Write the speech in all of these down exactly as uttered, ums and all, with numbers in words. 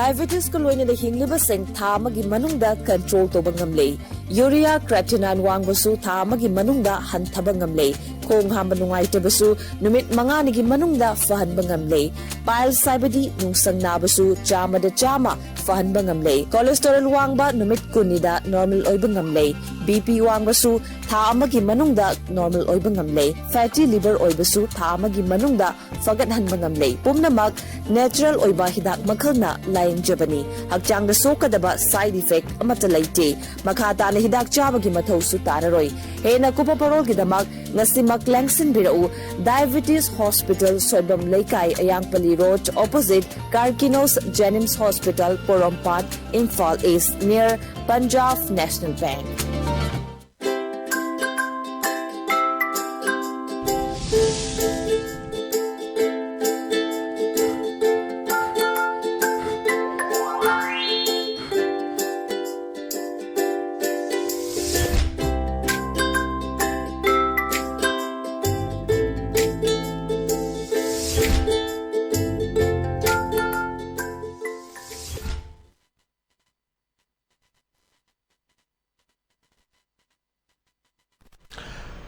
ꯗꯥꯏꯕꯦꯇꯤꯁꯀ ꯂꯣꯏꯅꯅ ꯍꯤꯡꯂꯤꯕꯁꯤꯡ ꯊꯥ ꯑꯃꯒꯤ ꯃꯅꯨꯡꯗ ꯀꯟꯇ꯭ꯔꯣꯜ ꯇꯧꯕ ꯉꯝꯂꯦ꯫ ꯌꯨꯔꯤꯌꯥ ꯀ꯭ꯔꯦꯇꯤꯅꯥꯏꯟ ꯋꯥꯡꯕꯁꯨ ꯊꯥ ꯑꯃꯒꯤ ꯃꯅꯨꯡꯗ ꯍꯟꯊꯕ ꯉꯝꯂꯦ꯫ ꯈꯣꯡ ꯍꯥꯝꯕ ꯅꯨꯡꯉꯥꯏꯇꯕꯁꯨ ꯅꯨꯃꯤꯠ ꯃꯉꯥꯅꯤꯒꯤ ꯃꯅꯨꯡꯗ ꯐꯍꯟꯕ ꯉꯝꯂꯦ꯫ ꯄꯥꯏꯜꯁ ꯍꯥꯏꯕꯗꯤ ꯅꯨꯡꯁꯪ ꯅꯥꯕꯁꯨ ꯆꯥꯝꯃꯗ ꯆꯥꯝꯃ ꯐꯍꯟꯕ ꯉꯝꯂꯦ꯫ ꯀꯣꯂꯦꯁꯇꯣꯔꯦꯜ ꯋꯥꯡꯕ ꯅꯨꯃꯤꯠ ꯀꯨꯟꯅꯤꯗ ꯅꯣꯔꯃꯦꯜ ꯑꯣꯏꯕ ꯉꯝꯂꯦ꯫ ꯕꯤ ꯄꯤ ꯋꯥꯡꯕꯁꯨ ꯊꯥ ꯑꯃꯒꯤ ꯃꯅꯨꯡꯗ ꯅꯣꯔꯃꯦꯜ ꯑꯣꯏꯕ ꯉꯝꯂꯦ꯫ ꯐꯦꯇꯤ ꯂꯤꯚꯔ ꯑꯣꯏꯕꯁꯨ ꯊꯥ ꯑꯃꯒꯤ ꯃꯅꯨꯡꯗ ꯐꯒꯠꯍꯟꯕ ꯉꯝꯂꯦ꯫ ꯄꯨꯝꯅꯃꯛ ꯅꯦꯆꯔꯦꯜ ꯑꯣꯏꯕ ꯍꯤꯗꯥꯛ ꯃꯈꯜꯅ ꯂꯥꯌꯦꯡꯖꯕꯅꯤ꯫ ꯍꯛꯆꯥꯡꯗ ꯁꯣꯛꯀꯗꯕ ꯁꯥꯏꯗ ꯏꯐꯦꯛ ꯑꯃꯠꯇ ꯂꯩꯇꯦ꯫ ꯃꯈꯥ ꯇꯥꯅ ꯍꯤꯗꯥꯛ ꯆꯥꯕꯒꯤ ꯃꯊꯧꯁꯨ ꯇꯥꯔꯔꯣꯏ꯫ ꯍꯦꯟꯅ ꯀꯨꯞꯄ ꯄꯔꯣꯜꯒꯤꯗꯃꯛ ꯉꯁꯤꯃꯛ ꯂꯦꯡꯁꯤꯟꯕꯤꯔꯛꯎ꯫ Diabetes hospital, Soibam Leikai, Ayangpalli road, opposite Karkinos JNIMS hospital, Porompat, Imphal east, near Punjab national bank.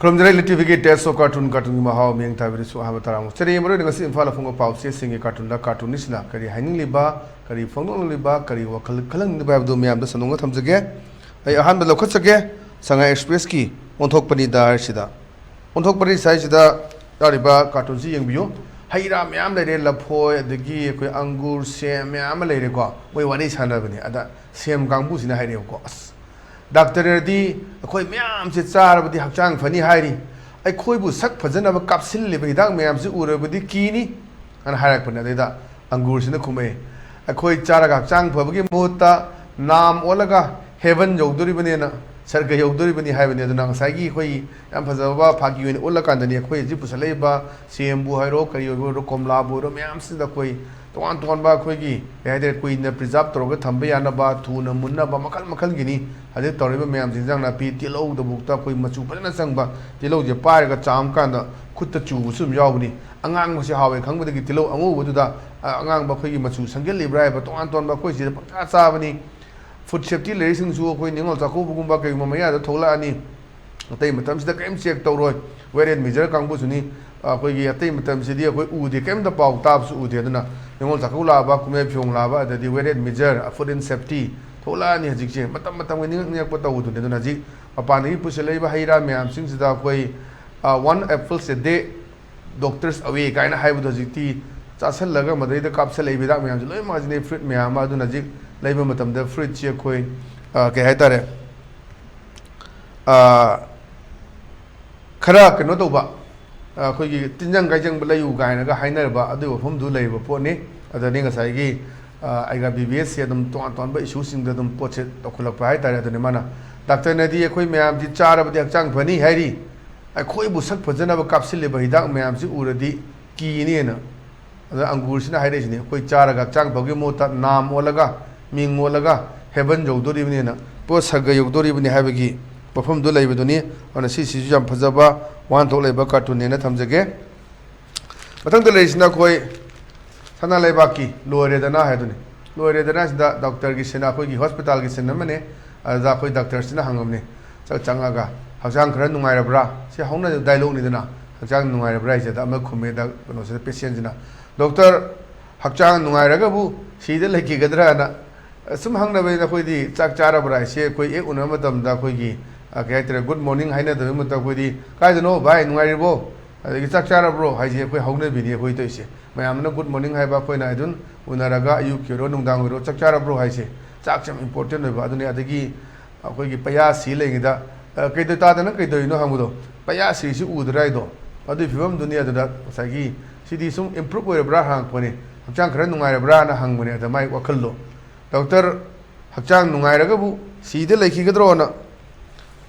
ꯈꯨꯔꯨꯝꯖꯔꯤ ꯂꯤꯇꯤꯚꯤꯒꯤ ꯇꯦꯁ ꯑꯣꯐ ꯀꯥꯔꯇꯨꯟ, ꯀꯥꯔꯇꯨꯟꯒꯤ ꯃꯍꯥꯎ, ꯃꯤꯠꯌꯦꯡ ꯇꯥꯕꯤꯔꯤꯁꯨ ꯑꯍꯥꯟꯕ ꯇꯔꯥꯃꯨꯛ ꯆꯠꯆꯔꯤ꯫ ꯃꯔꯨꯑꯣꯏꯅ ꯉꯁꯤ ꯏꯝꯐꯥꯜ ꯐꯣꯡꯕ ꯄꯥꯎꯆꯦꯁꯤꯡꯒꯤ ꯀꯥꯔꯇꯨꯟꯗ ꯀꯥꯔꯇꯨꯟꯅꯤꯁꯤꯅ ꯀꯔꯤ ꯍꯥꯏꯅꯤꯡꯂꯤꯕ, ꯀꯔꯤ ꯐꯣꯡꯗꯣꯛꯅꯤꯡꯂꯤꯕ, ꯀꯔꯤ ꯋꯥꯈꯜ ꯈꯜꯍꯟꯅꯤꯡꯂꯤꯕ ꯍꯥꯏꯕꯗꯨ ꯃꯌꯥꯝꯗ ꯁꯟꯗꯣꯛꯅ ꯊꯝꯖꯒꯦ꯫ ꯑꯩ ꯑꯍꯥꯟꯕ ꯂꯧꯈꯠꯆꯒꯦ, ꯁꯉꯥꯏ ꯑꯦꯛꯁꯄ꯭ꯔꯦꯁꯀꯤ ꯑꯣꯟꯊꯣꯛꯄꯅꯤꯗ ꯍꯥꯏꯔꯤꯁꯤꯗ꯫ ꯑꯣꯟꯊꯣꯛꯄꯅꯤ ꯁꯥꯏꯁꯤꯗ ꯌꯥꯎꯔꯤꯕ ꯀꯥꯔꯇꯨꯟꯁꯤ ꯌꯦꯡꯕꯤꯌꯨ꯫ ꯍꯩ ꯔꯥ ꯃꯌꯥꯝ ꯂꯩꯔꯦ, ꯂꯐꯣꯏ, ꯑꯗꯒꯤ ꯑꯩꯈꯣꯏ ꯑꯪꯒꯨꯔ, ꯁꯦꯝ ꯃꯌꯥꯝ ꯑꯃ ꯂꯩꯔꯦꯀꯣ꯫ ꯃꯣꯏ ꯋꯥꯔꯤ ꯁꯥꯟꯅꯕꯅꯦ꯫ ꯑꯗ ꯁꯦꯝ ꯀꯥꯡꯕꯨꯁꯤꯅ ꯍꯥꯏꯔꯦꯕꯀꯣ, "ꯑꯁ, ꯗꯥꯛꯇꯔꯅꯗꯤ ꯑꯩꯈꯣꯏ ꯃꯌꯥꯝꯁꯦ ꯆꯥꯔꯕꯗꯤ ꯍꯛꯆꯥꯡ ꯐꯅꯤ ꯍꯥꯏꯔꯤ, ꯑꯩꯈꯣꯏꯕꯨ ꯁꯛ ꯐꯖꯅꯕ ꯀꯥꯞꯁꯤꯜꯂꯤꯕ ꯍꯤꯗꯥꯛ ꯃꯌꯥꯝꯁꯤ ꯎꯔꯕꯗꯤ ꯀꯤꯅꯤ" ꯍꯥꯏꯅ ꯍꯥꯏꯔꯛꯄꯅꯦ꯫ ꯑꯗꯩꯗ ꯑꯪꯒꯨꯔꯁꯤꯅ ꯈꯨꯝꯃꯛꯑꯦ, "ꯑꯩꯈꯣꯏ ꯆꯥꯔꯒ ꯍꯛꯆꯥꯡ ꯐꯕꯒꯤ ꯃꯍꯨꯠꯇ ꯅꯥꯝ ꯑꯣꯜꯂꯒ ꯍꯦꯚꯟ ꯌꯧꯗꯣꯔꯤꯕꯅꯦꯅ, ꯁꯔꯒ ꯌꯧꯗꯣꯔꯤꯕꯅꯤ" ꯍꯥꯏꯕꯅꯦ꯫ ꯑꯗꯨꯅ ꯉꯁꯥꯏꯒꯤ ꯑꯩꯈꯣꯏ ꯌꯥꯝ ꯐꯖꯕ ꯐꯥꯒꯤ ꯑꯣꯏꯅ ꯎꯠꯂꯀꯥꯟꯗꯅꯤ ꯑꯩꯈꯣꯏ ꯍꯧꯖꯤꯛ ꯄꯨꯁꯜꯂꯛꯏꯕ ꯁꯦꯝꯕꯨ ꯍꯥꯏꯔꯣ, ꯀꯔꯤ ꯑꯣꯏꯕ ꯑꯣꯏꯔꯣ, ꯀꯣꯝꯂꯥꯕꯨ ꯑꯣꯏꯔꯣ, ꯃꯌꯥꯝꯁꯤꯗ ꯑꯩꯈꯣꯏ ꯇꯣꯉꯥꯟ ꯇꯣꯉꯥꯟꯕ ꯑꯩꯈꯣꯏꯒꯤ, ꯀꯩ ꯍꯥꯏꯇꯥꯔꯦ, ꯀꯨꯏꯅ ꯄ꯭ꯔꯤꯖꯥꯕ ꯇꯧꯔꯒ ꯊꯝꯕ ꯌꯥꯅꯕ, ꯊꯨꯅ ꯃꯨꯟꯅꯕ, ꯃꯈꯜ ꯃꯈꯜꯒꯤꯅꯤ꯫ ꯍꯧꯖꯤꯛ ꯇꯧꯔꯤꯕ ꯃꯌꯥꯝꯁꯦ, ꯏꯟꯖꯥꯡ ꯅꯥꯄꯤ, ꯇꯤꯜꯍꯧꯗꯐꯥꯎꯗ ꯑꯩꯈꯣꯏ ꯃꯆꯨ ꯐꯖꯅ ꯆꯪꯕ ꯇꯤꯜꯍꯧꯁꯦ ꯄꯥꯏꯔꯒ ꯆꯥꯝꯃꯀꯥꯟꯗ ꯈꯨꯠꯇ ꯆꯨꯕꯁꯨ ꯑꯗꯨꯝ ꯌꯥꯎꯕꯅꯤ꯫ ꯑꯉꯥꯡꯕꯁꯦ ꯍꯥꯎꯋꯦ ꯈꯪꯕꯗꯒꯤ ꯇꯤꯜꯍꯧ ꯑꯉꯧꯕꯗꯨꯗ ꯑ, ꯑꯉꯥꯡꯕ ꯑꯩꯈꯣꯏꯒꯤ ꯃꯆꯨ ꯁꯪꯖꯤꯜꯂꯤꯕ꯭ꯔꯥ ꯍꯥꯏꯕ ꯇꯣꯉꯥꯟ ꯇꯣꯉꯥꯟꯕ ꯑꯩꯈꯣꯏ ꯁꯤꯗ ꯄꯪꯆꯥ ꯆꯥꯕꯅꯤ꯫ ꯐꯨꯗ ꯁꯦꯐꯇꯤ ꯂꯩꯔꯤꯁꯤꯡꯁꯨ ꯑꯩꯈꯣꯏ ꯅꯤꯉꯣꯜ ꯆꯥꯛꯀꯧꯕꯒꯨꯝꯕ ꯀꯩꯒꯨꯝꯕ ꯃꯌꯥꯗ ꯊꯣꯛꯂꯛꯑꯅꯤ꯫ ꯑꯇꯩ ꯃꯇꯝꯁꯤꯗ ꯀꯔꯤꯝ ꯆꯦꯛ ꯇꯧꯔꯣꯏ꯫ ꯋꯦꯠ ꯑꯦꯟ ꯃꯤꯖꯔ ꯀꯥꯡꯕꯨꯁꯨꯅꯤ꯫ ꯑꯩꯈꯣꯏꯒꯤ ꯑꯇꯩ ꯃꯇꯝꯁꯤꯗꯤ ꯑꯩꯈꯣꯏ ꯎꯗꯦ, ꯀꯔꯤꯝꯇ ꯄꯥꯎ ꯇꯥꯕꯁꯨ ꯎꯗꯦ꯫ ꯑꯗꯨꯅ ꯅꯤꯉꯣꯜ ꯆꯥꯛꯀꯧ ꯂꯥꯛꯑꯕ, ꯀꯨꯝꯍꯩ ꯐꯤꯌꯣꯡ ꯂꯥꯛꯑꯕ, ꯑꯗꯩꯗꯤ weight and measure, food and safety ꯊꯣꯛꯂꯛꯑꯅꯤ ꯍꯧꯖꯤꯛꯁꯦ꯫ ꯃꯇꯝ ꯃꯇꯝꯒꯤ ꯅꯤꯡꯉꯛ ꯅꯤꯡꯉꯛꯄ ꯇꯧꯕꯗꯨꯅꯤ꯫ ꯑꯗꯨꯅ ꯍꯧꯖꯤꯛ ꯃꯄꯥꯟꯗꯒꯤ ꯄꯨꯁꯤꯜꯂꯛꯏꯕ ꯍꯩ ꯔꯥ ꯃꯌꯥꯝꯁꯤꯡꯁꯤꯗ ꯑꯩꯈꯣꯏ, ꯑ, "One apple a day, doctors away" ꯀꯥꯏꯅ ꯍꯥꯏꯕꯗꯣ ꯍꯧꯖꯤꯛꯇꯤ ꯆꯥꯁꯜꯂꯒ ꯃꯗꯩꯗ ꯀꯥꯞꯁꯜꯂꯛꯏꯕ ꯍꯤꯗꯥꯛ ꯃꯌꯥꯝꯁꯦ ꯂꯣꯏꯅꯃꯛ ꯑꯁꯤꯅ ꯐ꯭ꯔꯨꯏꯠ ꯃꯌꯥꯝ ꯑꯃ꯫ ꯑꯗꯨꯅ ꯍꯧꯖꯤꯛ ꯂꯩꯕ ꯃꯇꯝꯗ ꯐ꯭ꯔꯨꯏꯠꯁꯤ ꯑꯩꯈꯣꯏ, ꯑ, ꯀꯩ ꯍꯥꯏꯇꯥꯔꯦ, ꯑ, ꯈꯔ ꯀꯩꯅꯣ ꯇꯧꯕ, ꯑ, ꯑꯩꯈꯣꯏꯒꯤ ꯇꯤꯟꯖꯪ ꯀꯥꯏꯖꯪꯕ ꯂꯩꯌꯨ ꯀꯥꯏꯅꯒ ꯍꯥꯏꯅꯔꯕ ꯑꯗꯨꯒꯤ ꯋꯥꯐꯝꯗꯨ ꯂꯩꯔꯤꯕ ꯄꯣꯠꯅꯤ꯫ ꯑꯗꯨꯅꯤ ꯉꯁꯥꯏꯒꯤ, ꯑ, ꯑꯩꯒ ꯕꯤ ꯕꯤ ꯑꯦꯁꯁꯦ ꯑꯗꯨꯝ ꯇꯣꯉꯥꯟ ꯇꯣꯉꯥꯟꯕ ꯏꯁꯨꯁꯤꯡꯗ ꯑꯗꯨꯝ ꯄꯣꯠꯁꯦ ꯇꯧꯈꯠꯂꯛꯄ ꯍꯥꯏꯇꯥꯔꯦ꯫ ꯑꯗꯨꯅꯤ ꯃꯥꯅ, "ꯗꯥꯛꯇꯔꯅꯗꯤ ꯑꯩꯈꯣꯏ ꯃꯌꯥꯝꯁꯤ ꯆꯥꯔꯕꯗꯤ ꯍꯛꯆꯥꯡ ꯐꯅꯤ ꯍꯥꯏꯔꯤ, ꯑꯩꯈꯣꯏꯕꯨ ꯁꯛ ꯐꯖꯅꯕ ꯀꯥꯞꯁꯤꯜꯂꯤꯕ ꯍꯤꯗꯥꯛ ꯃꯌꯥꯝꯁꯤ ꯎꯔꯗꯤ ꯀꯤꯅꯦꯅ"꯫ ꯑꯗ ꯑꯪꯒꯨꯔꯁꯤꯅ ꯍꯥꯏꯔꯛꯏꯁꯤꯅꯤ, ꯑꯩꯈꯣꯏ ꯆꯥꯔꯒ ꯍꯛꯆꯥꯡ ꯐꯕꯒꯤ ꯃꯍꯨꯠꯇ ꯅꯥꯝ ꯑꯣꯜꯂꯒ, ꯃꯤꯡ ꯑꯣꯜꯂꯒ ꯍꯦꯕꯟ ꯌꯧꯗꯣꯔꯤꯕꯅꯤꯅ, ꯄꯣꯠ ꯁꯔꯒ ꯌꯧꯗꯣꯔꯤꯕꯅꯤ ꯍꯥꯏꯕꯒꯤ ꯋꯥꯐꯝꯗꯨ ꯂꯩꯕꯗꯨꯅꯤ꯫ ꯑꯗꯨꯅ ꯁꯤꯁꯤꯁꯨ ꯌꯥꯝ ꯐꯖꯕ ꯋꯥꯍꯟꯊꯣꯛ ꯂꯩꯕ ꯀꯥꯔꯇꯨꯟꯅꯦꯅ ꯊꯝꯖꯒꯦ꯫ ꯃꯊꯪꯗ ꯂꯩꯔꯤꯁꯤꯅ ꯑꯩꯈꯣꯏ ꯁꯅꯥ ꯂꯩꯕꯥꯛꯀꯤ ꯂꯣꯏꯔꯦꯗꯅ ꯍꯥꯏꯗꯨꯅꯤ꯫ ꯂꯣꯏꯔꯦꯗꯅ ꯁꯤꯗ ꯗꯣꯛꯇꯔꯒꯤ ꯁꯤꯟ, ꯑꯩꯈꯣꯏꯒꯤ ꯍꯣꯁꯄꯤꯇꯥꯜꯒꯤ ꯁꯤꯟ ꯑꯃꯅꯤ꯫ ꯑꯗꯨꯗ ꯑꯩꯈꯣꯏ ꯗꯣꯛꯇꯔꯁꯤꯅ ꯍꯪꯉꯝꯅꯤ, ꯆꯪ-, ꯆꯪꯉꯒ, "ꯍꯛꯆꯥꯡ ꯈꯔ ꯅꯨꯡꯉꯥꯏꯔꯕ꯭ꯔꯥ?" ꯁꯤ ꯍꯧꯅ ꯗꯥꯏꯂꯣꯛꯅꯤꯗꯅ, "ꯍꯛꯆꯥꯡ ꯅꯨꯡꯉꯥꯏꯔꯕ꯭ꯔꯥ?" ꯍꯥꯏꯁꯤꯗ ꯑꯃ ꯈꯨꯝꯃꯦ, ꯗ-, ꯀꯩꯅꯣꯁꯤꯗ, ꯄꯦꯁꯦꯟꯁꯤꯅ, "ꯗꯣꯛꯇꯔ, ꯍꯛꯆꯥꯡ ꯅꯨꯡꯉꯥꯏꯔꯒꯕꯨ ꯁꯤꯗ ꯂꯩꯈꯤꯒꯗ꯭ꯔꯥꯅ?" ꯁꯨꯝ ꯍꯪꯅꯕꯅꯤꯅ ꯑꯩꯈꯣꯏꯗꯤ ꯆꯥꯛ ꯆꯥꯔꯕ꯭ꯔꯥ ꯍꯥꯏꯁꯦ ꯑꯩꯈꯣꯏ ꯍꯦꯛ ꯎꯅꯕ ꯃꯇꯝꯗ ꯑꯩꯈꯣꯏꯒꯤ, ꯑ, ꯀꯩ ꯍꯥꯏꯇꯥꯔꯦ, ꯒꯨꯗ ꯃꯣꯔꯅꯤꯡ ꯍꯥꯏꯅꯗꯕꯒꯤ ꯃꯍꯨꯠꯇ ꯑꯩꯈꯣꯏꯗꯤ, "ꯀꯥꯏꯗꯅꯣ ꯚꯥꯏ, ꯅꯨꯡꯉꯥꯏꯔꯤꯕꯣ?" ꯑꯗꯒꯤ, "ꯆꯥꯛ ꯆꯥꯔꯕ꯭ꯔꯣ?" ꯍꯥꯏꯁꯦ ꯑꯩꯈꯣꯏ ꯍꯧꯅꯕꯤꯅꯤ ꯑꯩꯈꯣꯏ ꯇꯧꯔꯤꯁꯦ꯫ ꯃꯌꯥꯝꯅ ꯒꯨꯗ ꯃꯣꯔꯅꯤꯡ ꯍꯥꯏꯕ, ꯑꯩꯈꯣꯏꯅ ꯑꯗꯨꯝ ꯎꯅꯔꯒ ꯑꯌꯨꯛꯀꯤ ꯑꯣꯏꯔꯣ ꯅꯨꯡꯗꯥꯡ ꯑꯣꯏꯔꯣ ꯆꯥꯛ ꯆꯥꯔꯕ꯭ꯔꯣ ꯍꯥꯏꯁꯦ, ꯆꯥꯛꯁꯦ ꯌꯥꯝ ꯏꯝꯄꯣꯔꯇꯦꯟ ꯑꯣꯏꯕ꯫ ꯑꯗꯨꯅꯤ꯫ ꯑꯗꯒꯤ ꯑꯩꯈꯣꯏꯒꯤ ꯄꯩꯌꯥ ꯁꯤ ꯂꯩꯉꯩꯗ, "ꯑ, ꯀꯩꯗꯧ-, ꯇꯥꯗ ꯅꯪ ꯀꯩꯗꯧꯔꯤꯅꯣ?" ꯍꯪꯕꯗꯣ, "ꯄꯩꯌꯥ ꯁꯤꯔꯤꯁꯤ ꯎꯗ꯭ꯔꯥ ꯍꯥꯏꯗꯣ?" ꯑꯗꯨꯒꯤ ꯐꯤꯕꯝꯗꯨꯅꯤ꯫ ꯑꯗꯨꯗ ꯉꯁꯥꯏꯒꯤ, "ꯁꯤꯗꯤ ꯁꯨꯝ ꯏꯝꯄ꯭ꯔꯨꯞ ꯑꯣꯏꯔꯕ꯭ꯔꯥ?" ꯍꯪꯉꯛꯄꯅꯤ, "ꯍꯛꯆꯥꯡ ꯈꯔ ꯅꯨꯡꯉꯥꯏꯔꯕ꯭ꯔꯥꯅ?" ꯍꯪꯕꯅꯤ꯫ ꯑꯗ ꯃꯥꯏ ꯋꯥꯈꯜꯗꯣ, "ꯗꯣꯛꯇꯔ, ꯍꯛꯆꯥꯡ ꯅꯨꯡꯉꯥꯏꯔꯒꯕꯨ ꯁꯤꯗ ꯂꯩꯈꯤꯒꯗ꯭ꯔꯣꯅ?"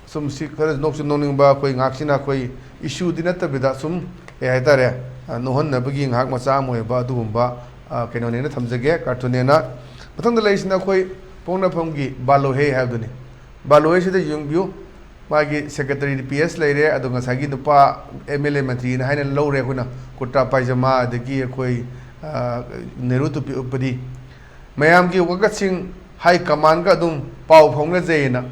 ꯁꯨꯝ ꯁꯤ ꯈꯔ ꯅꯣꯛꯁꯨ ꯅꯣꯛꯅꯤꯡꯕ, ꯑꯩꯈꯣꯏ ꯉꯥꯏꯍꯥꯛꯁꯤꯅ ꯑꯩꯈꯣꯏ ꯏꯁꯨꯗꯤ ꯅꯠꯇꯕꯤꯗ ꯁꯨꯝ, ꯀꯩ ꯍꯥꯏꯇꯥꯔꯦ, ꯑ, ꯅꯣꯛꯍꯟꯅꯕꯒꯤ ꯉꯥꯏꯍꯥꯛ ꯃꯆꯥ ꯑꯃ ꯑꯣꯏꯕ ꯑꯗꯨꯒꯨꯝꯕ, ꯑ, ꯀꯩꯅꯣꯅꯦꯅ ꯊꯝꯖꯒꯦ, ꯀꯥꯔꯇꯨꯟꯅꯦꯅ꯫ ꯃꯊꯪꯗ ꯂꯩꯔꯤꯁꯤꯅ ꯑꯩꯈꯣꯏ ꯄꯣꯛꯅꯐꯝꯒꯤ ꯕꯥꯂꯣꯍꯦ ꯍꯥꯏꯕꯗꯨꯅꯤ꯫ ꯕꯥꯂꯣꯍꯦꯁꯤꯗ ꯌꯦꯡꯕꯤꯌꯨ, ꯃꯥꯒꯤ ꯁꯦꯀ꯭ꯔꯦꯇꯔꯤ ꯄꯤ ꯑꯦꯁ ꯂꯩꯔꯦ, ꯑꯗꯣ ꯉꯁꯥꯏꯒꯤ ꯅꯨꯄꯥ ꯑꯦꯝ ꯑꯦꯜ ꯑꯦ ꯃꯟꯇ꯭ꯔꯤꯅ ꯍꯥꯏꯅ ꯂꯧꯔꯦ ꯑꯩꯈꯣꯏꯅ, ꯀꯨꯔꯇꯥ ꯄꯥꯏꯖꯃꯥ, ꯑꯗꯒꯤ ꯑꯩꯈꯣꯏ, ꯅꯦꯍꯔꯨ ꯇꯨꯄꯤ ꯎꯞꯄꯗꯤ ꯃꯌꯥꯝꯒꯤ ꯋꯥꯀꯠꯁꯤꯡ ꯍꯥꯏ ꯀꯃꯥꯟꯒ ꯑꯗꯨꯝ ꯄꯥꯎ ꯐꯥꯎꯅꯖꯩꯑꯅ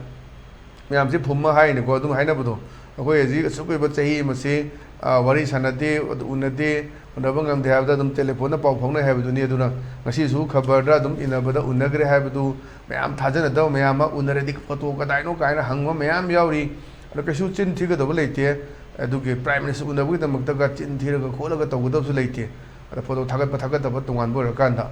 ꯃꯌꯥꯝꯁꯤ ꯐꯨꯝꯃ ꯍꯥꯏꯅꯤꯀꯣ꯫ ꯑꯗꯨꯝ ꯍꯥꯏꯅꯕꯗꯣ, ꯑꯩꯈꯣꯏ ꯍꯧꯖꯤꯛ ꯑꯁꯨꯛ ꯀꯨꯏꯕ ꯆꯍꯤ ꯑꯃꯁꯤ, ꯑ, ꯋꯥꯔꯤ ꯁꯥꯟꯅꯗꯦ, ꯎꯅꯗꯦ, ꯎꯅꯕ ꯉꯝꯗꯦ ꯍꯥꯏꯕꯗ ꯑꯗꯨꯝ ꯇꯦꯂꯤꯐꯣꯟꯗ ꯄꯥꯎ ꯐꯥꯎꯅꯩ ꯍꯥꯏꯕꯗꯨꯅꯤ꯫ ꯑꯗꯨꯅ ꯉꯁꯤꯁꯨ ꯈꯕꯔꯗ ꯑꯗꯨꯝ ꯏꯅꯕꯗ ꯎꯅꯈ꯭ꯔꯦ ꯍꯥꯏꯕꯗꯨ ꯃꯌꯥꯝ ꯊꯥꯖꯅꯗꯕ ꯃꯌꯥꯝ ꯑꯃ, ꯎꯅꯔꯗꯤ ꯐꯣꯇꯣ ꯀꯗꯥꯏꯅꯣ ꯀꯥꯏꯅ ꯍꯪꯕ ꯃꯌꯥꯝ ꯌꯥꯎꯔꯤ꯫ ꯑꯗꯣ ꯀꯩꯁꯨ ꯆꯤꯟ ꯊꯤꯒꯗꯕ ꯂꯩꯇꯦ꯫ ꯑꯗꯨꯒꯤ ꯄ꯭ꯔꯥꯏꯝ ꯃꯤꯅꯤꯁꯇꯔ ꯎꯅꯕꯒꯤꯗꯃꯛꯇꯒ ꯆꯤꯟ ꯊꯤꯔꯒ ꯈꯣꯠꯂꯒ ꯇꯧꯒꯗꯕꯁꯨ ꯂꯩꯇꯦ꯫ ꯑꯗ ꯐꯣꯇꯣ ꯊꯥꯒꯠꯄ ꯊꯥꯒꯠꯇꯕ ꯇꯣꯉꯥꯟꯕ ꯑꯣꯏꯔꯀꯥꯟꯗ,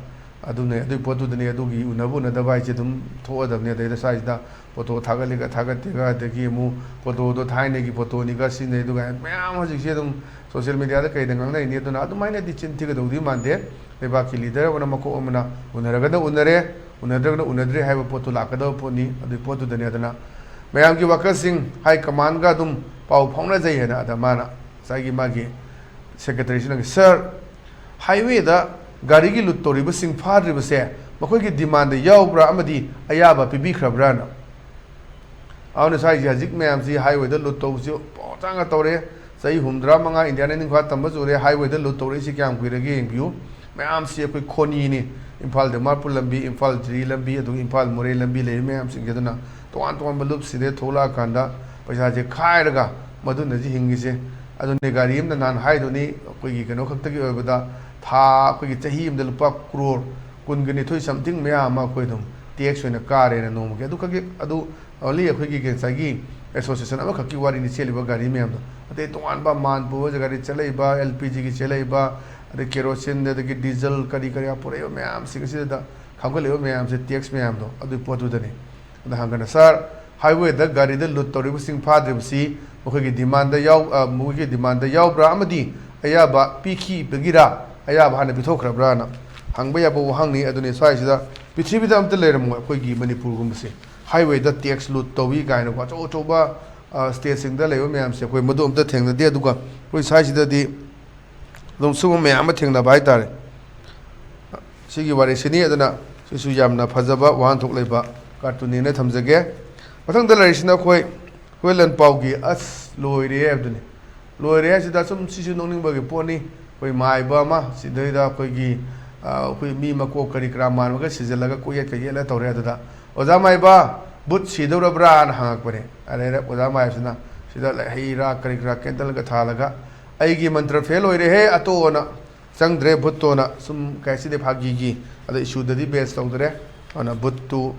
ꯑꯗꯨꯅꯦ, ꯑꯗꯨꯒꯤ ꯄꯣꯠꯇꯨꯗꯅꯦ꯫ ꯑꯗꯨꯒꯤ ꯎꯅꯕ ꯎꯅꯗꯕ ꯍꯥꯏꯁꯦ ꯑꯗꯨꯝ ꯊꯣꯛꯑꯗꯕꯅꯦ꯫ ꯑꯗꯩꯗ ꯁ꯭ꯋꯥꯏꯁꯤꯗ ꯐꯣꯇꯣ ꯊꯥꯒꯠꯂꯤꯒ ꯊꯥꯒꯠꯇꯦꯒ, ꯑꯗꯒꯤ ꯑꯃꯨꯛ ꯐꯣꯇꯣꯗꯣ ꯊꯥꯏꯅꯒꯤ ꯐꯣꯇꯣꯅꯤꯒ ꯁꯤꯖꯤꯟꯅꯩ ꯑꯗꯨꯒ ꯃꯌꯥꯝ ꯍꯧꯖꯤꯛꯁꯦ ꯑꯗꯨꯝ ꯁꯣꯁꯤꯌꯦꯜ ꯃꯤꯗꯤꯌꯥꯗ ꯀꯩꯗ ꯉꯥꯡꯅꯩꯅꯤ꯫ ꯑꯗꯨꯅ ꯑꯗꯨꯃꯥꯏꯅꯗꯤ ꯆꯤꯟ ꯊꯤꯒꯗꯧꯗꯤ ꯃꯥꯟꯗꯦ꯫ ꯂꯩꯕꯥꯛꯀꯤ ꯂꯤꯗꯔ ꯑꯃꯅ, ꯃꯀꯣꯛ ꯑꯃꯅ ꯎꯅꯔꯒꯅ ꯎꯅꯔꯦ, ꯎꯅꯗ꯭ꯔꯒꯅ ꯎꯅꯗ꯭ꯔꯦ ꯍꯥꯏꯕ ꯄꯣꯠꯇꯨ ꯂꯥꯛꯀꯗꯕ ꯄꯣꯠꯅꯤ꯫ ꯑꯗꯨꯒꯤ ꯄꯣꯠꯇꯨꯗꯅꯦ꯫ ꯑꯗꯨꯅ ꯃꯌꯥꯝꯒꯤ ꯋꯥꯀꯠꯁꯤꯡ ꯍꯥꯏ ꯀꯃꯥꯟꯒ ꯑꯗꯨꯝ ꯄꯥꯎ ꯐꯥꯎꯅꯖꯩ ꯍꯥꯏꯅ ꯑꯗ ꯃꯥꯅ ꯉꯁꯥꯏꯒꯤ ꯃꯥꯒꯤ ꯁꯦꯀ꯭ꯔꯦꯇꯔꯤꯁꯤꯅ, "ꯁꯥꯔ, ꯍꯥꯏꯋꯦꯗ ꯒꯥꯔꯤꯒꯤ ꯂꯨꯠ ꯇꯧꯔꯤꯕꯁꯤꯡ ꯐꯥꯗ꯭ꯔꯤꯕꯁꯦ ꯃꯈꯣꯏꯒꯤ ꯗꯤꯃꯥꯟꯗ ꯌꯥꯎꯕ꯭ꯔꯥ ꯑꯃꯗꯤ ꯑꯌꯥꯕ ꯄꯤꯕꯤꯈ꯭ꯔꯕ꯭ꯔꯥꯅ?" ꯑꯗꯨꯅ ꯁ꯭ꯋꯥꯏꯁꯤ ꯍꯧꯖꯤꯛ ꯃꯌꯥꯝꯁꯤ ꯍꯥꯏꯋꯦꯗ ꯂꯨꯠ ꯇꯧꯕꯁꯤ ꯄꯥꯎ ꯇꯥꯡꯅ ꯇꯧꯔꯦ꯫ ꯆꯍꯤ ꯍꯨꯝꯗ꯭ꯔꯥ ꯃꯉꯥ ꯏꯟꯗꯤꯌꯥꯅ ꯅꯤꯡꯈꯥ ꯇꯝꯕ ꯆꯨꯔꯦ꯫ ꯍꯥꯏꯋꯦꯗ ꯂꯨꯠ ꯇꯧꯔꯛꯏꯁꯤ ꯀꯌꯥꯝ ꯀꯨꯏꯔꯒꯦ ꯌꯦꯡꯕꯤꯌꯨ꯫ ꯃꯌꯥꯝꯁꯤ ꯑꯩꯈꯣꯏ ꯈꯣꯅꯤꯅꯤ꯫ ꯏꯝꯐꯥꯜ ꯗꯤꯃꯥꯄꯨꯔ ꯂꯝꯕꯤ, ꯏꯝꯐꯥꯜ ꯖꯤꯔꯤ ꯂꯝꯕꯤ, ꯑꯗꯨꯒ ꯏꯝꯐꯥꯜ ꯃꯣꯔꯦ ꯂꯝꯕꯤ ꯂꯩꯔꯤ ꯃꯌꯥꯝꯁꯤꯡꯁꯦ꯫ ꯑꯗꯨꯅ ꯇꯣꯉꯥꯟ ꯇꯣꯉꯥꯟꯕ ꯂꯨꯞꯁꯤꯗ ꯊꯣꯛꯂꯛꯑꯀꯥꯟꯗ ꯄꯩꯁꯥꯁꯦ ꯈꯥꯏꯔꯒ ꯃꯗꯨꯅ ꯍꯧꯖꯤꯛ ꯍꯤꯡꯉꯤꯁꯦ꯫ ꯑꯗꯨꯅꯦ ꯒꯥꯔꯤ ꯑꯃꯅ ꯅꯍꯥꯟ ꯍꯥꯏꯗꯨꯅꯤ, ꯑꯩꯈꯣꯏꯒꯤ ꯀꯩꯅꯣ ꯈꯛꯇꯒꯤ ꯑꯣꯏꯕꯗ ꯊꯥ, ꯑꯩꯈꯣꯏꯒꯤ ꯆꯍꯤ ꯑꯃꯗ ꯂꯨꯄꯥ ꯀ꯭ꯔꯣꯔ ꯀꯨꯟꯒ ꯅꯤꯊꯣꯏ something ꯃꯌꯥꯝ ꯑꯃ ꯑꯩꯈꯣꯏ ꯑꯗꯨꯝ ꯇꯦꯛꯁ ꯑꯣꯏꯅ ꯀꯥꯔꯦꯅ ꯅꯣꯡꯃꯒꯤ꯫ ꯑꯗꯨ ꯈꯛꯀꯤ, ꯑꯗꯨ only ꯑꯩꯈꯣꯏꯒꯤ ꯉꯁꯥꯏꯒꯤ ꯑꯦꯁꯣꯁꯤꯌꯦꯁꯟ ꯑꯃꯈꯛꯀꯤ ꯋꯥꯔꯤꯅꯤ ꯆꯦꯜꯂꯤꯕ ꯒꯥꯔꯤ ꯃꯌꯥꯝꯗꯣ꯫ ꯑꯇꯩ ꯇꯣꯉꯥꯟꯕ ꯃꯥꯟ ꯄꯨꯕ ꯒꯥꯔꯤ ꯆꯦꯜꯂꯛꯏꯕ, ꯑꯦꯜ ꯄꯤ ꯖꯤꯒꯤ ꯆꯦꯜꯂꯛꯏꯕ, ꯑꯗꯩ ꯀꯦꯔꯣꯁꯤꯟ, ꯑꯗꯒꯤ ꯗꯤꯖꯜ, ꯀꯔꯤ ꯀꯔꯤ ꯄꯨꯔꯛꯏꯕ ꯃꯌꯥꯝꯁꯤꯡ ꯑꯁꯤꯗ ꯈꯥꯝꯒꯠꯂꯤꯕ ꯃꯌꯥꯝꯁꯦ, ꯇꯦꯛꯁ ꯃꯌꯥꯝꯗꯣ, ꯑꯗꯨꯒꯤ ꯄꯣꯠꯇꯨꯗꯅꯤ꯫ ꯑꯗ ꯍꯪꯒꯅ, "ꯁꯥꯔ, ꯍꯥꯏꯋꯦꯗ ꯒꯥꯔꯤꯗ ꯂꯨꯠ ꯇꯧꯔꯤꯕꯁꯤꯡ ꯐꯥꯗ꯭ꯔꯤꯕꯁꯤ ꯃꯈꯣꯏꯒꯤ ꯗꯤꯃꯥꯟꯗ ꯌꯥꯎ-, ꯑ, ꯃꯈꯣꯏꯒꯤ ꯗꯤꯃꯥꯟꯗ ꯌꯥꯎꯕ꯭ꯔꯥ ꯑꯃꯗꯤ ꯑꯌꯥꯕ ꯄꯤꯈꯤꯕꯒꯤꯔꯥ? ꯑꯌꯥꯕ ꯍꯥꯟꯅ ꯄꯤꯊꯣꯛꯈ꯭ꯔꯕ꯭ꯔꯥꯅ?" ꯍꯪꯕ ꯌꯥꯕ ꯋꯥꯍꯪꯅꯤ꯫ ꯑꯗꯨꯅꯤ ꯁ꯭ꯋꯥꯏꯁꯤꯗ ꯄ꯭ꯔꯤꯊꯤꯕꯤꯗ ꯑꯝꯇ ꯂꯩꯔꯝꯃꯣꯏ ꯑꯩꯈꯣꯏꯒꯤ ꯃꯅꯤꯄꯨꯔꯒꯨꯝꯕꯁꯦ꯫ ꯍꯥꯏꯋꯦꯗ ꯇꯦꯛꯁ ꯂꯨꯠ ꯇꯧꯏ ꯀꯥꯏꯅꯀꯣ, ꯑꯆꯧ ꯑꯆꯧꯕ, ꯑ, ꯁ꯭ꯇꯦꯠꯁꯤꯡꯗ ꯂꯩꯕ ꯃꯌꯥꯝꯁꯦ ꯑꯩꯈꯣꯏ ꯃꯗꯨ ꯑꯝꯇ ꯊꯦꯡꯅꯗꯦ꯫ ꯑꯗꯨꯒ ꯑꯩꯈꯣꯏ ꯁ꯭ꯋꯥꯏꯁꯤꯗꯗꯤ ꯑꯗꯨꯝ ꯁꯤꯒꯨꯝꯕ ꯃꯌꯥꯝ ꯑꯃ ꯊꯦꯡꯅꯕ ꯍꯥꯏꯇꯥꯔꯦ꯫ ꯁꯤꯒꯤ ꯋꯥꯔꯤꯁꯤꯅꯤ꯫ ꯑꯗꯨꯅ ꯁꯤꯁꯨ ꯌꯥꯝꯅ ꯐꯖꯕ ꯋꯥꯍꯟꯊꯣꯛ ꯂꯩꯕ ꯀꯥꯔꯇꯨꯟꯅꯦꯅ ꯊꯝꯖꯒꯦ꯫ ꯃꯊꯪꯗ ꯂꯩꯔꯤꯁꯤꯅ ꯑꯩꯈꯣꯏ ꯍꯨꯏ ꯂꯟꯄꯥꯎꯒꯤ "ꯑꯁ ꯂꯣꯏꯔꯦ" ꯍꯥꯏꯕꯗꯨꯅꯤ꯫ ꯂꯣꯏꯔꯦ ꯍꯥꯏꯁꯤꯗ ꯁꯨꯝ ꯁꯤꯁꯨ ꯅꯣꯛꯅꯤꯡꯕꯒꯤ ꯄꯣꯠꯅꯤ꯫ ꯑꯩꯈꯣꯏ ꯃꯥꯏꯕ ꯑꯃ ꯁꯤꯗꯩꯗ ꯑꯩꯈꯣꯏꯒꯤ, ꯑ, ꯑꯩꯈꯣꯏ ꯃꯤ ꯃꯀꯣꯛ ꯀꯔꯤ ꯀꯔꯥ ꯃꯥꯟꯕꯒ ꯁꯤꯖꯤꯜꯂꯒ ꯀꯣꯏꯌꯦꯠꯀ ꯌꯦꯠꯂ ꯇꯧꯔꯦ꯫ ꯑꯗꯨꯗ, "ꯑꯣꯖꯥ ꯃꯥꯏꯕ, ꯕꯨꯠ ꯁꯤꯗꯧꯔꯕ꯭ꯔꯥꯅ?" ꯍꯪꯉꯛꯄꯅꯦ꯫ ꯑꯗꯩꯗ ꯑꯣꯖꯥ ꯃꯥꯏꯕꯁꯤꯅ ꯁꯤꯗ ꯍꯩ ꯔꯥ ꯀꯔꯤ ꯀꯔꯥ ꯀꯦꯟꯗꯜꯒ ꯊꯥꯜꯂꯒ, "ꯑꯩꯒꯤ ꯃꯟꯇ꯭ꯔ ꯐꯦꯜ ꯑꯣꯏꯔꯦꯍꯦ, ꯑꯇꯣꯛꯑꯣꯅ, ꯆꯪꯗ꯭ꯔꯦ ꯕꯨꯠꯇꯣꯅ", ꯁꯨꯝ ꯀꯩ ꯍꯥꯏꯁꯤꯗꯤ ꯐꯥꯒꯤꯒꯤ, ꯑꯗ ꯏꯁꯨꯗꯗꯤ ꯕꯦꯁ ꯇꯧꯗ꯭ꯔꯦ꯫ ꯑꯗꯨꯅ ꯕꯨꯠꯇꯨ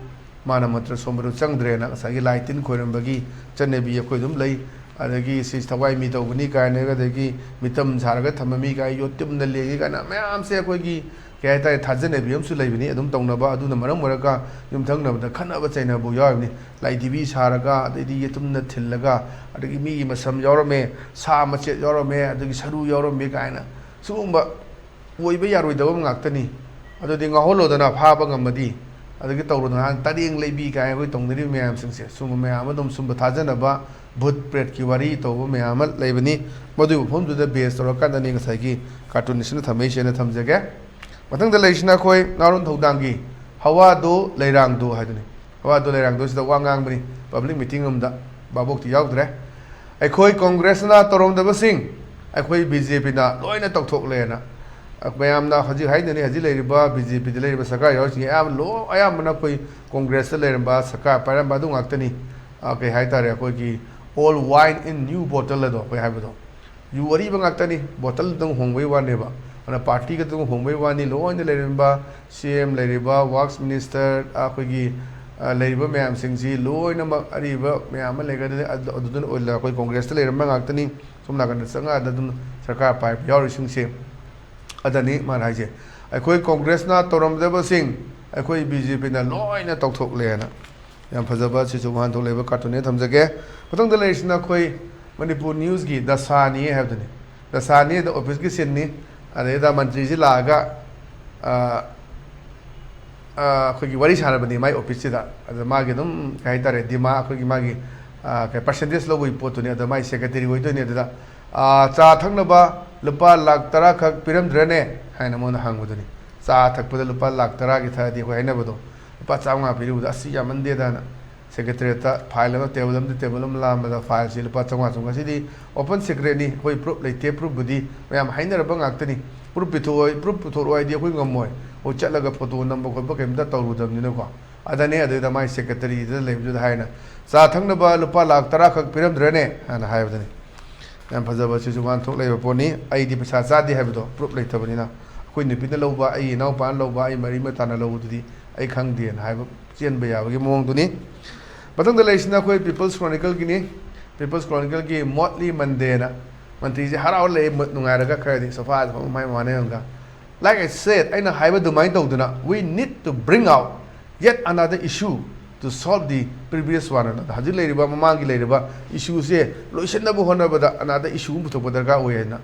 ꯃꯥꯅ ꯃꯟꯇ꯭ꯔ ꯁꯣꯟꯕꯗꯨ ꯆꯪꯗ꯭ꯔꯦꯅ ꯉꯁꯥꯏꯒꯤ ꯂꯥꯏ ꯇꯤꯟ ꯈꯣꯏꯔꯝꯕꯒꯤ ꯆꯠꯅꯕꯤ ꯑꯩꯈꯣꯏ ꯑꯗꯨꯝ ꯂꯩ꯫ ꯑꯗꯒꯤ ꯁꯤ ꯊꯋꯥꯏ ꯃꯤ ꯇꯧꯕꯅꯤ ꯀꯥꯏꯅ, ꯑꯗꯒꯤ ꯃꯤꯇꯝ ꯁꯥꯔꯒ ꯊꯝꯃꯝꯃꯤ ꯀꯥꯏ, ꯌꯣꯠꯇꯨꯝꯅ ꯂꯦꯡꯉꯤ ꯀꯥꯏꯅ ꯃꯌꯥꯝꯁꯦ ꯑꯩꯈꯣꯏꯒꯤ, ꯀꯩ ꯍꯥꯏꯇꯥꯔꯦ, ꯊꯥꯖꯅꯕꯤ ꯑꯃꯁꯨ ꯂꯩꯕꯅꯤ꯫ ꯑꯗꯨꯝ ꯇꯧꯅꯕ, ꯑꯗꯨꯅ ꯃꯔꯝ ꯑꯣꯏꯔꯒ ꯌꯨꯝꯊꯪꯅꯕꯗ ꯈꯠꯅꯕ ꯆꯩꯅꯕ ꯌꯥꯎꯔꯤꯕꯅꯤ꯫ ꯂꯥꯏꯙꯤꯕꯤ ꯁꯥꯔꯒ, ꯑꯗꯩꯗꯤ ꯌꯦꯇꯨꯝꯅ ꯊꯤꯜꯂꯒ, ꯑꯗꯒꯤ ꯃꯤꯒꯤ ꯃꯁꯝ ꯌꯥꯎꯔꯝꯃꯦ, ꯁꯥ ꯃꯆꯦꯠ ꯌꯥꯎꯔꯝꯃꯦ, ꯑꯗꯒꯤ ꯁꯔꯨ ꯌꯥꯎꯔꯝꯃꯦ ꯀꯥꯏꯅ, ꯁꯤꯒꯨꯝꯕ ꯑꯣꯏꯕ ꯌꯥꯔꯣꯏꯗꯕ ꯉꯥꯛꯇꯅꯤ꯫ ꯑꯗꯨꯗꯤ ꯉꯥꯎꯍꯜꯂꯣꯗꯅ, ꯐꯥꯕ ꯉꯝꯃꯗꯤ꯫ ꯑꯗꯒꯤ ꯇꯧꯔꯣꯗꯅ, ꯇꯔꯦꯡ ꯂꯩꯕꯤ ꯀꯥꯏꯅ ꯑꯩꯈꯣꯏ ꯇꯧꯅꯔꯤꯕ ꯃꯌꯥꯝꯁꯤꯡꯁꯦ, ꯁꯨꯝꯕ ꯃꯌꯥꯝ ꯑꯃ ꯑꯗꯨꯝ, ꯁꯨꯝꯕ ꯊꯥꯖꯅꯕ, ꯚꯨꯠ ꯄ꯭ꯔꯦꯠꯀꯤ ꯋꯥꯔꯤ ꯇꯧꯕ ꯃꯌꯥꯝ ꯑꯃ ꯂꯩꯕꯅꯤ꯫ ꯃꯗꯨꯒꯤ ꯃꯐꯝꯗꯨꯗ ꯕꯦꯁ ꯇꯧꯔꯀꯥꯟꯗꯅꯤ ꯉꯁꯥꯏꯒꯤ ꯀꯥꯔꯇꯨꯟꯁꯤꯅ ꯊꯝꯃꯛꯏꯁꯦꯅ ꯊꯝꯖꯒꯦ꯫ ꯃꯊꯪꯗ ꯂꯩꯔꯤꯁꯤꯅ ꯑꯩꯈꯣꯏ ꯅꯥꯔꯣꯟ ꯊꯧꯗꯥꯡꯒꯤ "ꯍꯋꯥꯗꯣ ꯂꯩꯔꯥꯡꯗꯣ" ꯍꯥꯏꯗꯨꯅꯤ꯫ ꯍꯋꯥꯗꯣ ꯂꯩꯔꯥꯡꯗꯣ ꯁꯤꯗ ꯋꯥ ꯉꯥꯡꯕꯅꯤ, ꯄꯕ꯭ꯂꯤꯛ ꯃꯤꯇꯤꯡ ꯑꯃꯗ꯫ ꯚꯥꯕꯣꯛꯇꯤ ꯌꯥꯎꯗ꯭ꯔꯦ꯫ "ꯑꯩꯈꯣꯏ ꯀꯣꯡꯒ꯭ꯔꯦꯁꯅ ꯇꯧꯔꯝꯗꯕꯁꯤꯡ ꯑꯩꯈꯣꯏ ꯕꯤ ꯖꯦ ꯄꯤꯅ ꯂꯣꯏꯅ ꯇꯧꯊꯣꯛꯂꯦꯅ"꯫ ꯃꯌꯥꯝꯅ ꯍꯧꯖꯤꯛ ꯍꯥꯏꯅꯔꯤ, ꯍꯧꯖꯤꯛ ꯂꯩꯔꯤꯕ ꯕꯤ ꯖꯦ ꯄꯤꯗ ꯂꯩꯔꯤꯕ ꯁꯔꯀꯥꯔ ꯌꯥꯎꯔꯤꯁꯤꯡ ꯑꯌꯥꯝꯕ ꯂꯣꯏ, ꯑꯌꯥꯝꯕꯅ ꯑꯩꯈꯣꯏ ꯀꯣꯡꯒ꯭ꯔꯦꯁꯇ ꯂꯩꯔꯝꯕ, ꯁꯔꯀꯥꯔ ꯄꯥꯏꯔꯝꯕ ꯑꯗꯨ ꯉꯥꯛꯇꯅꯤ꯫ ꯑ, ꯀꯩ ꯍꯥꯏꯇꯥꯔꯦ, ꯑꯩꯈꯣꯏꯒꯤ "Old wine in new bottle" ꯑꯗꯣ ꯑꯩꯈꯣꯏ ꯍꯥꯏꯕꯗꯣ꯫ ꯌꯨ ꯑꯔꯤꯕ ꯉꯥꯛꯇꯅꯤ, ꯕꯣꯇꯜꯗꯪ ꯍꯣꯡꯕꯩ ꯋꯥꯅꯦꯕ꯫ ꯑꯗꯨꯅ ꯄꯥꯔꯇꯤ ꯈꯛꯇꯪ ꯍꯣꯡꯕꯩ ꯋꯥꯅꯤ꯫ ꯂꯣꯏꯅ ꯂꯩꯔꯝꯕ ꯁꯤ ꯑꯦꯝ ꯂꯩꯔꯤꯕ, ꯋꯥꯔꯛꯁ ꯃꯤꯅꯤꯁꯇꯔ, ꯑꯩꯈꯣꯏꯒꯤ, ꯑ, ꯂꯩꯔꯤꯕ ꯃꯌꯥꯝꯁꯤꯡꯁꯤ ꯂꯣꯏꯅꯃꯛ ꯑꯔꯤꯕ ꯃꯌꯥꯝ ꯑꯃ ꯂꯩꯒꯗꯅꯤ꯫ ꯑꯗꯨ-, ꯑꯗꯨꯗꯨꯅ ꯑꯣꯏꯅ ꯑꯩꯈꯣꯏ ꯀꯣꯡꯒ꯭ꯔꯦꯁꯇ ꯂꯩꯔꯝꯕ ꯉꯥꯛꯇꯅꯤ꯫ ꯁꯣꯝ ꯅꯥꯀꯟꯗ ꯆꯪꯉꯛꯑꯗ ꯑꯗꯨꯝ ꯁꯔꯀꯥꯔ ꯄꯥꯏꯕ ꯌꯥꯎꯔꯤꯁꯤꯡꯁꯦ꯫ ꯑꯗꯅꯤ ꯃꯥꯅ ꯍꯥꯏꯁꯦ, "ꯑꯩꯈꯣꯏ ꯀꯣꯡꯒ꯭ꯔꯦꯁꯅ ꯇꯧꯔꯝꯗꯕꯁꯤꯡ ꯑꯩꯈꯣꯏ ꯕꯤ ꯖꯦ ꯄꯤꯅ ꯂꯣꯏꯅ ꯇꯧꯊꯣꯛꯂꯦꯅ"꯫ ꯌꯥꯝ ꯐꯖꯕ, ꯁꯤꯁꯨ ꯋꯥꯍꯟꯊꯣꯛ ꯂꯩꯕ ꯀꯥꯔꯇꯨꯟꯅꯦ ꯊꯝꯖꯒꯦ꯫ ꯃꯊꯪꯗ ꯂꯩꯔꯤꯁꯤꯅ ꯑꯩꯈꯣꯏ ꯃꯅꯤꯄꯨꯔ ꯅ꯭ꯌꯨꯁꯀꯤ "ꯗꯁꯥꯅꯤ" ꯍꯥꯏꯕꯗꯨꯅꯤ꯫ ꯗꯁꯥꯅꯤ ꯑꯗ ꯑꯣꯐꯤꯁꯀꯤ ꯁꯤꯟꯅꯤ꯫ ꯑꯗꯩꯗ ꯃꯟꯇ꯭ꯔꯤꯁꯤ ꯂꯥꯛꯑꯒ, ꯑ, ꯑ, ꯑꯩꯈꯣꯏꯒꯤ ꯋꯥꯔꯤ ꯁꯥꯟꯅꯕꯅꯤ ꯃꯥꯏ ꯑꯣꯐꯤꯁꯁꯤꯗ꯫ ꯑꯗ ꯃꯥꯒꯤ ꯑꯗꯨꯝ, ꯀꯩ ꯍꯥꯏꯇꯥꯔꯦ, ꯗꯤꯃꯥ-, ꯑꯩꯈꯣꯏꯒꯤ ꯃꯥꯒꯤ, ꯑ, ꯀꯩ, ꯄꯔꯁꯦꯟꯇꯦꯖ ꯂꯧꯕꯒꯤ ꯄꯣꯠꯇꯨꯅꯤ꯫ ꯑꯗ ꯃꯥꯏ ꯁꯦꯀ꯭ꯔꯦꯇꯔꯤ ꯑꯣꯏꯗꯣꯏꯅꯤ꯫ ꯑꯗꯨꯗ, "ꯑ, ꯆꯥ ꯊꯛꯅꯕ ꯂꯨꯄꯥ ꯂꯥꯛ ꯇꯔꯥ ꯈꯛ ꯄꯤꯔꯝꯗ꯭ꯔꯅꯦ?" ꯍꯥꯏꯅ ꯃꯉꯣꯟꯗ ꯍꯪꯕꯗꯨꯅꯤ꯫ ꯆꯥ ꯊꯛꯄꯗ ꯂꯨꯄꯥ ꯂꯥꯛ ꯇꯔꯥꯒꯤ ꯊꯛꯑꯗꯤ ꯑꯩꯈꯣꯏ ꯍꯥꯏꯅꯕꯗꯣ, ꯂꯨꯄꯥ ꯆꯥꯝꯃꯉꯥ ꯄꯤꯔꯨꯕꯗ, "ꯑꯁ, ꯌꯥꯝꯃꯟꯗꯦꯗꯅ"꯫ ꯁꯦꯀ꯭ꯔꯦꯇꯔꯤꯌꯦꯠꯇ ꯐꯥꯏꯜ ꯑꯃ, ꯇꯦꯕꯜ ꯑꯃꯗꯤ ꯇꯦꯕꯜ ꯑꯃ ꯂꯥꯝꯕꯗ ꯐꯥꯏꯜꯁꯤ ꯂꯨꯄꯥ ꯆꯥꯝꯃꯉꯥ ꯆꯥꯝꯃꯉꯥ꯫ ꯁꯤꯗꯤ ꯑꯣꯄꯟ ꯁꯤꯀ꯭ꯔꯦꯠꯅꯤ, ꯑꯩꯈꯣꯏ ꯄ꯭ꯔꯨꯞ ꯂꯩꯇꯦ꯫ ꯄ꯭ꯔꯨꯞꯄꯨꯗꯤ ꯃꯌꯥꯝ ꯍꯥꯏꯅꯔꯕ ꯉꯥꯛꯇꯅꯤ꯫ ꯄ꯭ꯔꯨꯞ ꯄꯤꯊꯣꯛꯑꯣ, ꯄ꯭ꯔꯨꯞ ꯄꯨꯊꯣꯔꯛꯑꯣ ꯍꯥꯏꯗꯤ ꯑꯩꯈꯣꯏ ꯉꯝꯃꯣꯏ꯫ ꯑꯩꯈꯣꯏ ꯆꯠꯂꯒ ꯐꯣꯇꯣ ꯅꯝꯕ ꯈꯣꯠꯄ ꯀꯩꯝꯇ ꯇꯧꯔꯨꯗꯕꯅꯤꯅꯀꯣ꯫ ꯑꯗꯅꯦ ꯑꯗꯨꯗ ꯃꯥꯏ ꯁꯦꯀ꯭ꯔꯦꯇꯔꯤꯗꯨꯗ ꯂꯩꯕꯗꯨꯗ ꯍꯥꯏꯅ, "ꯆꯥ ꯊꯛꯅꯕ ꯂꯨꯄꯥ ꯂꯥꯛ ꯇꯔꯥ ꯈꯛ ꯄꯤꯔꯝꯗ꯭ꯔꯅꯦ?" ꯍꯥꯏꯅ ꯍꯥꯏꯕꯗꯨꯅꯤ꯫ ꯌꯥꯝ ꯐꯖꯕ, ꯁꯤꯁꯨ ꯋꯥꯍꯟꯊꯣꯛ ꯂꯩꯕ ꯄꯣꯠꯅꯤ꯫ "ꯑꯩꯗꯤ ꯄꯩꯁꯥ ꯆꯥꯗꯦ" ꯍꯥꯏꯕꯗꯣ ꯄ꯭ꯔꯨꯞ ꯂꯩꯇꯕꯅꯤꯅ, ꯑꯩꯈꯣꯏ ꯅꯨꯄꯤꯅ ꯂꯧꯕ, ꯑꯩ ꯏꯅꯥꯎꯄꯥꯅ ꯂꯧꯕ, ꯑꯩ ꯃꯔꯤ ꯃꯇꯥꯅ ꯂꯧꯕꯗꯨꯗꯤ ꯑꯩ ꯈꯪꯗꯦꯅ ꯍꯥꯏꯕ ꯆꯦꯟꯕ ꯌꯥꯕꯒꯤ ꯃꯑꯣꯡꯗꯨꯅꯤ꯫ ꯃꯊꯪꯗ ꯂꯩꯔꯤꯁꯤꯅ ꯑꯩꯈꯣꯏ ꯄꯤꯄꯜꯁ ꯀ꯭ꯔꯣꯅꯤꯀꯜꯒꯤꯅꯤ꯫ ꯄꯤꯄꯜꯁ ꯀ꯭ꯔꯣꯅꯤꯀꯜꯒꯤ ꯃꯣꯠꯂꯤ ꯃꯟꯗꯦꯅ꯫ ꯃꯟꯇ꯭ꯔꯤꯁꯦ ꯍꯔꯥꯎ ꯂꯩ, ꯃꯨꯠ ꯅꯨꯡꯉꯥꯏꯔꯒ ꯈꯔꯗꯤ ꯁꯣꯐꯥꯗ ꯐꯝ ꯃꯥꯏ ꯃꯃꯥꯟꯅꯕ ꯑꯃꯒ꯫ Like I said, ꯑꯩꯅ ꯍꯥꯏꯕ ꯑꯗꯨꯃꯥꯏꯅ ꯇꯧꯗꯅ, "We need to bring out yet another issue to solve the previous one another." ꯍꯧꯖꯤꯛ ꯂꯩꯔꯤꯕ, ꯃꯃꯥꯡꯒꯤ ꯂꯩꯔꯤꯕ ꯏꯁꯨꯁꯦ ꯂꯣꯏꯁꯤꯟꯅꯕ ꯍꯣꯠꯅꯕꯗ another issue ꯑꯃ ꯄꯨꯊꯣꯛꯄ ꯗꯔꯀꯥꯔ ꯑꯣꯏ ꯍꯥꯏꯅ꯫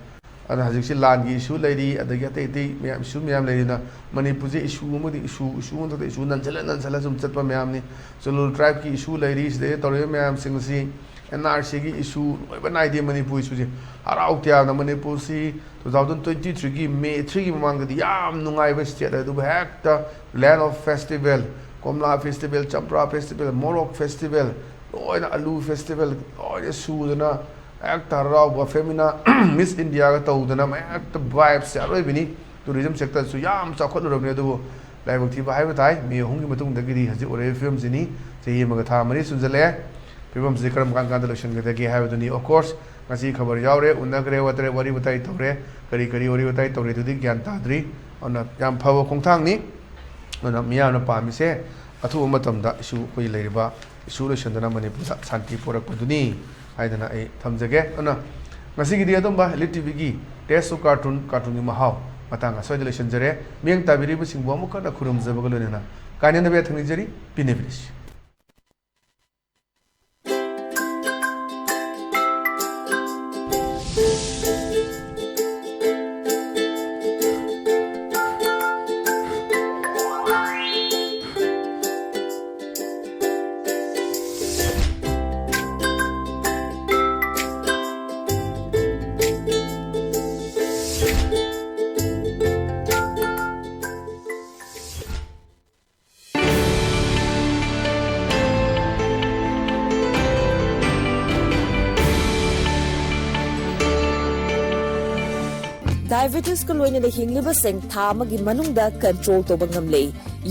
ꯑꯗꯨꯅ ꯍꯧꯖꯤꯛꯁꯤ ꯂꯥꯟꯒꯤ ꯏꯁꯨ ꯂꯩꯔꯤ, ꯑꯗꯒꯤ ꯑꯇꯩ ꯑꯇꯩ ꯃꯌꯥꯝ, ꯏꯁꯨ ꯃꯌꯥꯝ ꯂꯩꯔꯤꯅ, ꯃꯅꯤꯄꯨꯔꯁꯦ ꯏꯁꯨ ꯑꯃꯗꯤ ꯏꯁꯨ, ꯏꯁꯨ ꯃꯊꯛꯇ ꯏꯁꯨ ꯅꯟꯁꯤꯜꯂ ꯅꯟꯁꯤꯜꯂ ꯁꯨꯝ ꯆꯠꯄ ꯃꯌꯥꯝꯅꯤ꯫ ꯁꯦꯗꯨꯜ ꯇ꯭ꯔꯥꯏꯕꯀꯤ ꯏꯁꯨ ꯂꯩꯔꯤ, ꯁꯤꯗꯩꯗ ꯇꯧꯔꯤꯕ ꯃꯌꯥꯝꯁꯤꯡ ꯑꯁꯤ, ꯑꯦꯟ ꯑꯥꯔ ꯁꯤꯒꯤ ꯏꯁꯨ, ꯂꯣꯏꯕ ꯅꯥꯏꯗꯦ ꯃꯅꯤꯄꯨꯔ ꯏꯁꯨꯁꯦ꯫ ꯍꯔꯥꯎ ꯇꯌꯥꯝꯅ ꯃꯅꯤꯄꯨꯔꯁꯤ two thousand twenty three ꯒꯤ May three ꯒꯤ ꯃꯃꯥꯡꯗꯗꯤ ꯌꯥꯝ ꯅꯨꯡꯉꯥꯏꯕ ꯁ꯭ꯇꯦꯠ, ꯑꯗꯨꯕꯨ ꯍꯦꯛꯇ land of festival, ꯀꯣꯝꯂꯥ festival, ꯆꯝꯄ꯭ꯔꯥ festival, ꯃꯣꯔꯣꯛ festival, ꯂꯣꯏꯅ ꯑꯂꯨ festival, ꯂꯣꯏꯅ ꯁꯨꯗꯅ ꯍꯦꯛꯇ ꯍꯔꯥꯎꯕ, ꯐꯦꯃꯤꯅꯥ Miss India ꯒ ꯇꯧꯗꯅ ꯃꯌꯥꯝ ꯍꯦꯛꯇ vibes ꯁꯦ ꯑꯔꯣꯏꯕꯤꯅꯤ꯫ Tourism sector ꯁꯨ ꯌꯥꯝ ꯆꯥꯎꯈꯠꯂꯨꯔꯕꯅꯤ, ꯑꯗꯨꯕꯨ ꯂꯥꯏꯕꯛ ꯊꯤꯕ ꯍꯥꯏꯕ ꯇꯥꯏ, May ꯑꯍꯨꯝꯒꯤ ꯃꯇꯨꯡꯗꯒꯤꯗꯤ ꯍꯧꯖꯤꯛ ꯑꯣꯏꯔꯛꯏꯕ ꯐꯤꯕꯝꯁꯤꯅꯤ꯫ ꯆꯍꯤ ꯑꯃꯒ ꯊꯥ ꯃꯔꯤ ꯁꯨꯖꯜꯂꯛꯑꯦ꯫ ꯐꯤꯕꯝꯁꯤ ꯀꯔꯝ ꯀꯥꯟ ꯀꯥꯟꯗ ꯂꯣꯏꯁꯤꯟꯒꯗꯒꯦ ꯍꯥꯏꯕꯗꯨꯅꯤ꯫ Of course, ꯉꯁꯤ ꯈꯕꯔ ꯌꯥꯎꯔꯦ, ꯎꯅꯈ꯭ꯔꯦ, ꯋꯥꯇꯔꯦ-, ꯋꯥꯔꯤ ꯋꯥꯇꯥꯏ ꯇꯧꯔꯦ, ꯀꯔꯤ ꯀꯔꯤ ꯋꯥꯔꯤ ꯋꯥꯇꯥꯏ ꯇꯧꯔꯦ ꯑꯗꯨꯗꯤ ꯒ꯭ꯌꯥꯟ ꯇꯥꯗ꯭ꯔꯤ꯫ ꯑꯗꯨꯅ ꯌꯥꯝ ꯐꯕ ꯈꯣꯡꯊꯥꯡꯅꯤ꯫ ꯑꯗꯨꯅ ꯃꯤꯌꯥꯝꯅ ꯄꯥꯝꯃꯤꯁꯦ ꯑꯊꯨꯕ ꯃꯇꯝꯗ ꯏꯁꯨ, ꯑꯩꯈꯣꯏ ꯂꯩꯔꯤꯕ ꯏꯁꯨ ꯂꯣꯏꯁꯤꯟꯗꯨꯅ ꯃꯅꯤꯄꯨꯔꯗ ꯁꯥꯟꯇꯤ ꯄꯨꯔꯛꯄꯗꯨꯅꯤ ꯍꯥꯏꯗꯅ ꯑꯩ ꯊꯝꯖꯒꯦ꯫ ꯑꯗꯨꯅ ꯉꯁꯤꯒꯤꯗꯤ ꯑꯗꯨꯝꯕ Elite ꯇꯤ ꯚꯤꯒꯤ Taste of Cartoon, ꯀꯥꯔꯇꯨꯟꯒꯤ ꯃꯍꯥꯎ ꯃꯇꯥꯡ ꯑꯁ꯭ꯋꯥꯏꯗ ꯂꯣꯏꯁꯤꯟꯖꯔꯦ꯫ ꯃꯤꯠꯌꯦꯡ ꯇꯥꯕꯤꯔꯤꯕꯁꯤꯡꯕꯨ ꯑꯃꯨꯛ ꯍꯟꯅ ꯈꯨꯔꯨꯝꯖꯕꯒ ꯂꯣꯏꯅꯅ ꯀꯥꯏꯅꯅꯕ ꯌꯥꯊꯪ ꯅꯤꯖꯔꯤ꯫ ꯄꯤꯅꯦ ꯄꯤꯅꯦꯁꯤ꯫ Diabetes ꯀ ꯂꯣꯏꯅꯅ ꯍꯤꯡꯂꯤꯕꯁꯤꯡ ꯊꯥ ꯑꯃꯒꯤ ꯃꯅꯨꯡꯗ control ꯇꯧꯕ ꯉꯝꯂꯦ꯫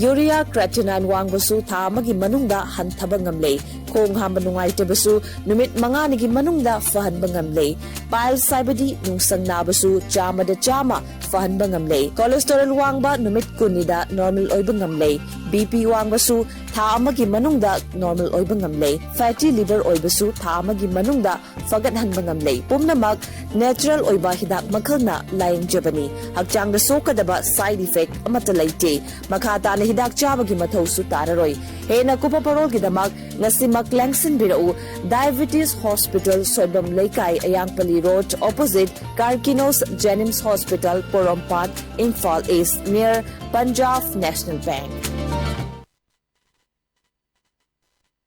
Urea creatinine ꯋꯥꯡꯕꯁꯨ ꯊꯥ ꯑꯃꯒꯤ ꯃꯅꯨꯡꯗ ꯍꯟꯊꯕ ꯉꯝꯂꯦ꯫ ꯈꯣꯡ ꯍꯥꯝꯕ ꯅꯨꯡꯉꯥꯏꯇꯕꯁꯨ ꯅꯨꯃꯤꯠ ꯃꯉꯥꯅꯤꯒꯤ ꯃꯅꯨꯡꯗ ꯐꯍꯟꯕ ꯉꯝꯂꯦ꯫ Piles ꯍꯥꯏꯕꯗꯤ ꯅꯨꯡꯁꯪ ꯅꯥꯕꯁꯨ ꯆꯥꯝꯃꯗ ꯆꯥꯝꯃ ꯐꯍꯟꯕ ꯉꯝꯂꯦ꯫ Cholesterol ꯋꯥꯡꯕ ꯅꯨꯃꯤꯠ ꯀꯨꯟꯅꯤꯗ normal ꯑꯣꯏꯕ ꯉꯝꯂꯦ꯫ BP ꯋꯥꯡꯕꯁꯨ ꯊꯥ ꯑꯃꯒꯤ ꯃꯅꯨꯡꯗ normal ꯑꯣꯏꯕ ꯉꯝꯂꯦ꯫ Fatty liver ꯑꯣꯏꯕꯁꯨ ꯊꯥ ꯑꯃꯒꯤ ꯃꯅꯨꯡꯗ ꯐꯒꯠꯍꯟꯕ ꯉꯝꯂꯦ꯫ ꯄꯨꯝꯅꯃꯛ natural ꯑꯣꯏꯕ ꯍꯤꯗꯥꯛ ꯃꯈꯜꯅ ꯂꯥꯌꯦꯡꯖꯕꯅꯤ꯫ ꯍꯛꯆꯥꯡꯗ ꯁꯣꯛꯀꯗꯕ side effect ꯑꯃꯠꯇ ꯂꯩꯇꯦ꯫ ꯃꯈꯥ ꯇꯥꯅ ꯍꯤꯗꯥꯛ ꯆꯥꯕꯒꯤ ꯃꯊꯧꯁꯨ ꯇꯥꯔꯔꯣꯏ꯫ ꯍꯦꯟꯅ ꯀꯨꯞꯄ ꯄꯔꯣꯜꯒꯤꯗꯃꯛ ꯉꯁꯤꯃꯛ ꯂꯦꯡꯁꯤꯟꯕꯤꯔꯛꯎ꯫ Diabetes Hospital, Soibam Leikai, ꯑꯌꯥꯡꯄꯜꯂꯤ Road, opposite Karkinos Jenims Hospital, ꯄꯣꯔꯣꯝꯄꯥꯠ, Imphal East, near Punjab National Bank꯫